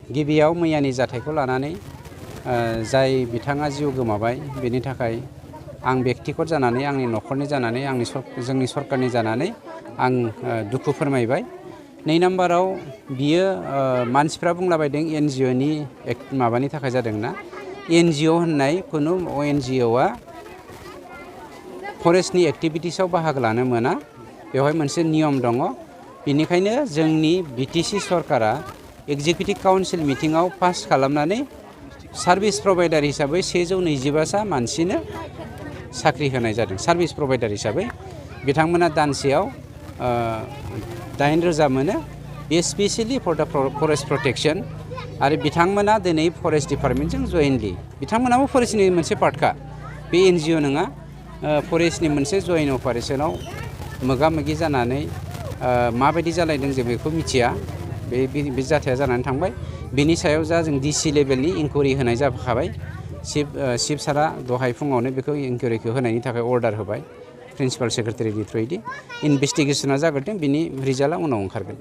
गिबियाव मैयानि जाथायखौ लानानै जाय बिथाङा जिउ गोमाबाय बेनि थाखाय आं बेक्तिगत जानानै आंनि न'खरनि जानानै जोंनि सरकारनि जानानै आं दुखु फोरमायबाय। 2 नाम्बाराव बियो मानसिफ्रा बुंलाबायदों NGOनि माबानि थाखाय जादोंना। NGO होननाय खुनु NGOआ फरेस्टनि एक्टिभिटिसआव बाहागो लानो मोना। बेवहाय मोनसे नियम दङ। बेनिखायनो जोंनि BTC सरकारा एग्जिकिउटिभ काउन्सिल मिटिंआव पास खालामनानै सार्भिस प्रभाइडार हिसाबै 125सा मानसिनो साख्रि होनाय जादों। सार्भिस प्रभाइडार हिसाबै बिथांमोना दानसेयाव 8,000 मोनो। बे स्पेसियेलि फर दा फरेस्ट प्रटेक्शन आरो बिथांमोना दिनै फरेस्ट डिपार्टमेन्टजों जयेन्टलि बिथांमोनाबो फरेस्टनि मोनसे पार्टखा। बे NGO नङा। फरेस्टनि मोनसे जयेन्ट अपारेशनाव मोगा-मोगि जानानै माबायदि जालायदों जों बेखौ मिथिया। बे जाथाया जानानै थांबाय। बेनि सायाव जों DC लेभेलनि इनकुवेरि होनाय जाखाबाय। चिफ सारा दहाय फुङावनो बेखौ इनकुवेरिखौ होनायनि थाखाय अर्डार होबाय प्रिन्सिपाल सेक्रेटारिनि थ्रुयै। इनभेस्टिगेसना जाग्रोदों, बिनि रिजाल्टआ उनाव ओंखारगोन।